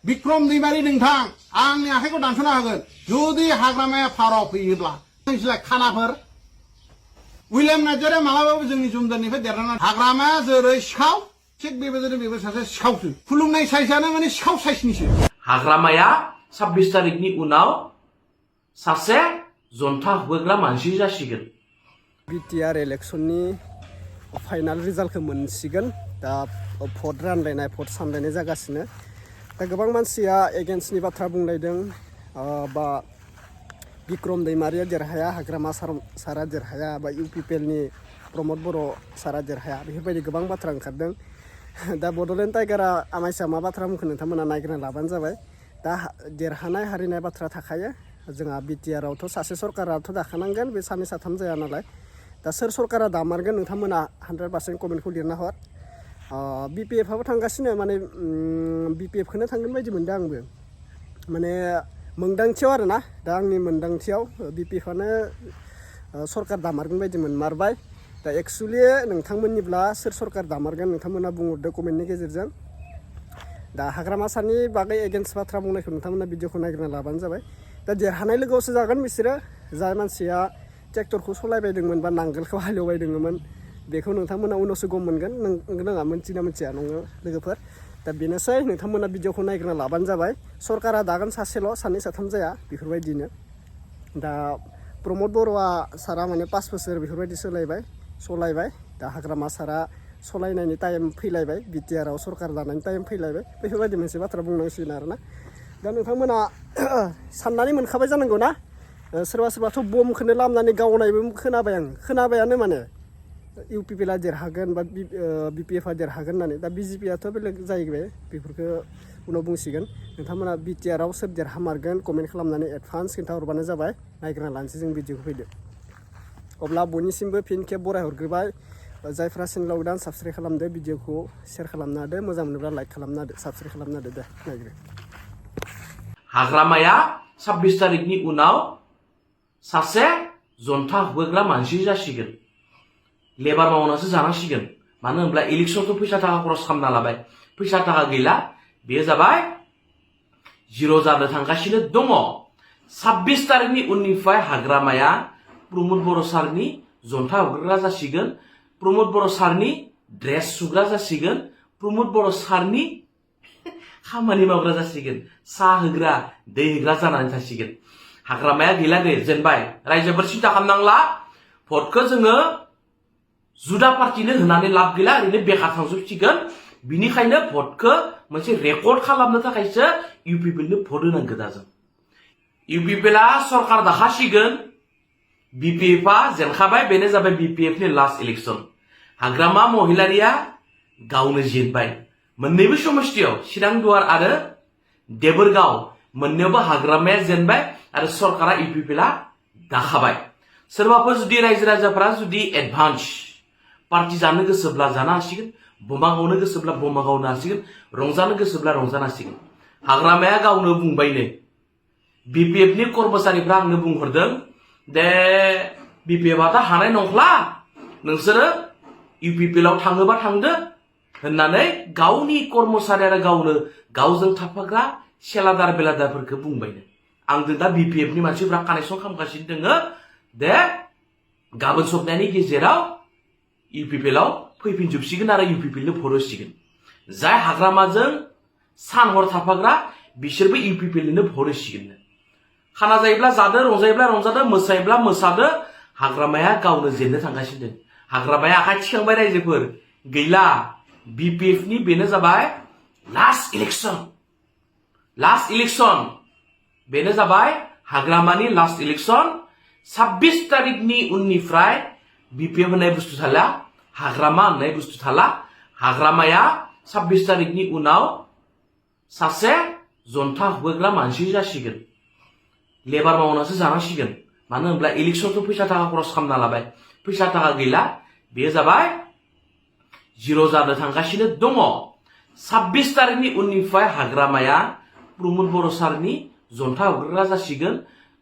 बिक्रम दैमारि नोंथां आंनि आखाइखौ दानस'ना होगोन जुदि हाग्रामाया फाराव फैयोब्ला नोंसोरलाय खानाफोर उइलियाम नार्जारिया मालाबाबो जोंनि जुमदारनिफ्राय देरनानै हाग्रामाया जेरै सिखाव थिग बेबायदिनो बेबो सासे सिखावसो खुलुमनाय साइसआनो माने सिखाव साइसनिसो हाग्रामाया 26 तारिखनि उनाव सासे जन्था होग्रा मानसि जासिगोन बिटिआर इलेक्शननि फाइनाल रिजाल्टखौ मोनसिगोन दा भट रानलायनाय भट सानलायनाय जागासिनो दा गोबां मानसिया एगेन्स्टनि बाथ्रा बुंलायदों बा बिक्रम दैमारिया देरहाया हाग्रामा सारा देरहाया बा इउपिपिएलनि प्रमद बर' सारा देरहाया बेफोरबायदि गोबां बाथ्रा ओंखारदों दा बड'लेण्ड टाइगारा आमाइसा मा बाथ्रा बुंखो नोंथांमोना नायगिरना लाबानो जाबाय दा देरहानाय हारिनाय बाथ्रा थाखायो जोंहा बिटिआरआवथ' सासे सरकाराथ' दाखानांगोन बे सानै साथाम जाया नालाय दा सोर सरकारा दामारगोन नोंथांमोना 100% कमेन्टखौ लिरना हर बिपिएफआबो थांगासिनो माने बिपिएफखौनो थांगोन बायदि मोनदों आंबो माने मोनदांथियाव आरोना दा आंनि मोनदांथियाव बिपिएफआनो सरकार दामारगोन बायदि मोनमारबाय दा एक्सुवेलि नोंथांमोननिब्ला सोर सरकार दामारगोन नोंथांमोना बुंहरदो कमेन्टनि गेजेरजों दा हाग्रामा सारनि बागै एगेन्स्ट बाथ्रा बुंनायखौ नोंथांमोना भिडिअखौ नायग्रोना लाबानो जाबाय दा देरहानाय लोगोआवसो जागोन बिसोरो जाय मानसिया ट्रेक्टरखौ सलायबायदोंमोन बा नांगोलखौ हालेवबायदोंमोन बेखौ नोंथांमोना उनावसो गम मोनगोन नोंहा मोनथिना मोनथिया नोङो लोगोफोर दा बेनोसै नोंथांमोना भिडिअखौ नायग्रोना लाबानो जाबाय सरकारा दागोन सासेल' सानै साथाम जाया बेफोरबायदिनो दा प्रमद बर'आ सारा माने 5 बोसोर बेफोरबायदि सलायबाय दा हाग्रामा सारा सलायनायनि टाइम फैलायबाय बिटिआरआव सरकार दानायनि टाइम फैलायबाय बेफोरबायदि मोनसे बाथ्रा बुंनांसिगोन आरोना दा नोंथांमोना साननानै मोनखाबाय जानांगौ ना सोरबा सोरबाथ' बमखौनो लामनानै गावनायबो खोनाबायानो माने इउपिपिएलआ देरहागोन बा बिपिएफआ देरहागोन होननानै दा बिजेपिआथ' बेलेग जाहैबाय बेफोरखौ उनाव बुंसिगोन नोंथांमोना बिटिआरआव सोर देरहामारगोन कमेन्ट खालामनानै एडभान्स खिन्थाहरबानो जाबाय नायग्रोना लानोसै जों भिडिअखौ फैदो अब्ला बयनिसिमबो फिन खेब बराय हरग्रोबाय जायफ्रा चेनेलाव गोदान साबस्क्राइब खालामदो भिडिअखौ शेयार खालामना होदो मोजां मोनोब्ला लाइक खालामना होदो साबस्क्राइब खालामना होदो दे नायग्रो हाग्रामाया 26 तारिखनि उनाव सासे जन्था होग्रा मानसि जासिगोन लेबार मावनासो जानांसिगोन मानो होनब्ला इलेक्शनखौ फैसा थाखा खरस खालामना लाबाय फैसा थाखा गैला बेयो जाबाय जिर' जानो थांगासिनो दङ 26 तारिखनि उननिफ्राय हाग्रामाया प्रमद बर' सारनि जन्था होग्रा जासिगोन प्रमद बर' सारनि ड्रेस सुग्रा जासिगोन प्रमद बर' सारनि खामानि मावग्रा जासिगोन साहा होग्रा दै होग्रा जानानै थासिगोन हाग्रामाया गैला दे जेनबाय रायजोफोर सिन्था खालामनांला भटखौ जोङो जुदा पार्टिनो होनानै लाब गैला ओरैनो बेकार थांजोबसिगोन बिनिखायनो भटखौ मोनसे रेकर्ड खालामनो थाखायसो इउपिपिएलनो भट होनांगौ दा जों इउपिपिएलआ सरकार दाखासिगोन बिपिएफआ जेनखाबाय बेनो जाबाय बिपिएफनि लास्ट इलेक्शन हाग्रामा महिलारिया गावनो जेनबाय मोननैबो समस्थियाव चिरांदुवार आरो देबोरगाव मोननैयावबो हाग्रामाया जेनबाय आरो सरकारा इउपिपिएलआ दाखाबाय सोरबाफोर जुदि रायजो राजाफोरा जुदि एडभान्स पार्टी जानो गोसोब्ला जानो हासिगोन बमा गावनो गोसोब्ला बमा गावनो हासिगोन रंजानो गोसोब्ला रंजानो हासिगोन हाग्रामाया गावनो बुंबायनो बिपिएफनि कर्मचारिफ्रा आंनो बुंहरदों दे बिपिएफआथ' हानाय नंला नोंसोरो इउपिपिएलआव थाङोबा थांदो होननानै गावनि कर्मचारि आरो गावजों थाफाग्रा सेलादार बेलादारफोरखौ बुंबायनो आंजों दा बिपिएफनि मानसिफ्रा कानेक्सन खालामगासिनो दोङो दे गाबोन सप्ताहनि गेजेराव इउपिपिएलआव फैफिनजोबसिगोन आरो इउपिपिएलनो भट होसिगोन जाय हाग्रामाजों सान हर थाफाग्रा बिसोरबो इउपिपिएलनो भट होसिगोन खाना जायोब्ला जादो रंजायोब्ला रंजादो मोसायोब्ला मोसादो हाग्रामाया गावनो जेननो थांगासिनो दं हाग्रामाया आखाइ थिखांबाय रायजोफोर गैला बिपिएफनि बेनो जाबाय लास्ट इलेक्शन बेनो जाबाय हाग्रामानि लास्ट इलेक्शन 26 तारिखनि उननिफ्राय बिपिएफ होननाय बुस्थु थाला हाग्रामा होननाय बुस्थु थाला हाग्रामाया 26 तारिखनि उनाव सासे जन्था होग्रा मानसि जासिगोन लेबार मावनासो जानांसिगोन मानो होनब्ला इलेक्शनखौ फैसा थाखा खरस खालामना लाबाय फैसा थाखा गैला बेयो जाबाय जिर' जानो थांगासिनो दङ 26 तारिखनि उननिफ्राय हाग्रामाया प्रमद बर' सारनि जन्था होग्रा जासिगोन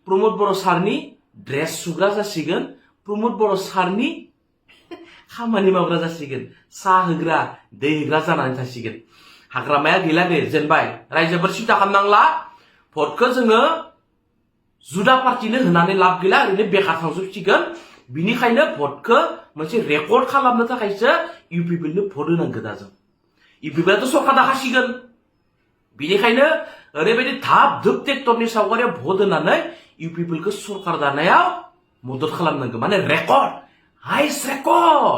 प्रमद बर' सारनि ड्रेस सुग्रा जासिगोन प्रमद बर' सारनि खामानि मावग्रा जासिगोन साहा होग्रा दै होग्रा जानानै थासिगोन हाग्रामाया गैला दे जेनबाय रायजोफोर सिन्था खालामनांला भटखौ जोङो जुदा पार्टिनो होनानै लाब गैला ओरैनो बेकार थांजोबसिगोन बिनिखायनो भटखौ मोनसे रेकर्ड खालामनो थाखायसो इउ पिपलनो भट होनांगौ दा जों इउ पिपलाथ' सरकार दाखासिगोन बिनिखायनो ओरैबायदि धाब धुब ट्रेक्टरनि सावगारियाव भट होनानै इउ पिपलखौ सरकार दानायाव मदद खालामनांगौ माने रेकर्ड हाइस्ट रेकर्ड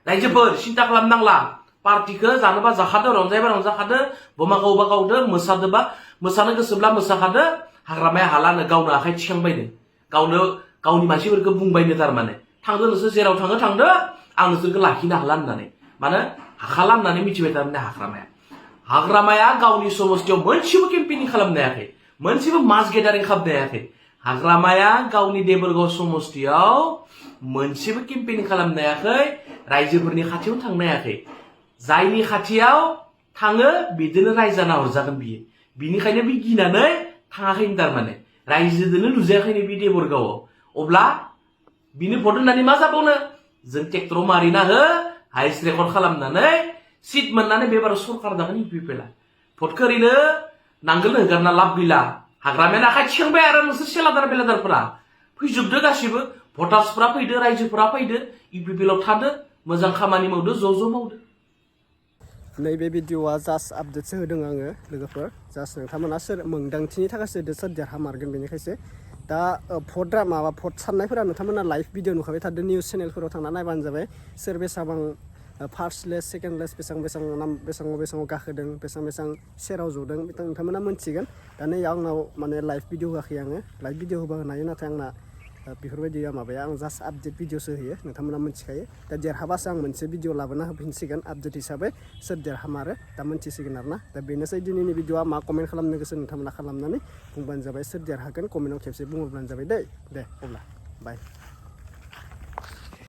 रायजोफोर सिन्था खालामनांला पार्टिखौ जानोबा जाखादो रंजायोबा रंजाखादो बमा गावबा गावदो मोसादोबा मोसानो गोसोब्ला मोसाखादो हाग्रामाया हालानो गावनो आखाइ थिखांबायनो गावनो गावनि मानसिफोरखौ बुंबायनो थारमाने थांदो नोंसोर जेराव थांदो आं नोंसोरखौ लाखिनो हाला होननानै मानो हाखाला होननानै मिथिबाय थारमाने हाग्रामाया गावनि समस्थियाव मोनसेबो केम्पेनिं खालामनो हायाखै मोनसेबो मास गेदारिं खालामनो हायाखै हाग्रामाया गावनि देबोरगाव समस्थियाव मोनसेबो केम्पेनिं खालामनो हायाखै रायजोफोरनि खाथियाव थांनो हायाखै जायनि खाथियाव थाङो बिदिनो रायजाना हरजागोन बियो बिनिखायनो बि गिनानै थाङाखैनो थारमाने रायजोदोनो नुजायाखैनो बि देबोरगावआव अब्ला बिनो भट होननानै मा जाबावनो जों ट्रेक्टराव मारिना हो हाइस्ट रेकर्ड खालामनानै सिट मोननानै बेबार सरकार दागोन इउ पिपला भटखौ ओरैनो नांगोल होगारना लाब गैला हाग्रामायानो आखाइ थिखांबाय आरो नोंसोर सेलादार बेलादारफोरा फैजोबदो गासिबो भटार्सफोरा फैदो रायजोफोरा फैदो इउ पिपलाव थादो मोजां खामानि मावदो ज' मावदो नैबे भिडिअआ जास्ट आपडेटसो होदों आङो लोगोफोर जास्ट नोंथांमोना सोर मोंदांथिनि थाखायसो होदो सोर देरहामारगोन बेनिखायसो दा भट साननायफोरा नोंथांमोना लाइभ भिडिअ नुखाबाय थादों निउस चेनेलफोराव थांना नायबानो जाबाय सोर बेसेबां फार्स्ट लेस सेकेन्ड लेस बेसेबां गाखोदों बेसेबां सेराव जदों नोंथांमोना मोनथिगोन दा नै आंनाव माने लाइभ भिडिअ होआखै आङो लाइभ भिडिअ होबा होनो हायो नाथाय आंना बेफोरबायदि माबाया आं जास्ट आपडेट भिडिअसो होयो नोंथांमोना मिथिखायो दा देरहाबासो आं मोनसे भिडिअ लाबोना होफिनसिगोन आपडेट हिसाबै सोर देरहामारो दा मोनथिसिगोन आरोना दा बेनोसै दिनैनि भिडिअआ मा कमेन्ट खालामनो गोसो नोंथांमोना खालामनानै बुंबानो जाबाय सोर देरहागोन कमेन्टआव खेबसे बुङोब्लानो जाबाय दे अब्ला बाय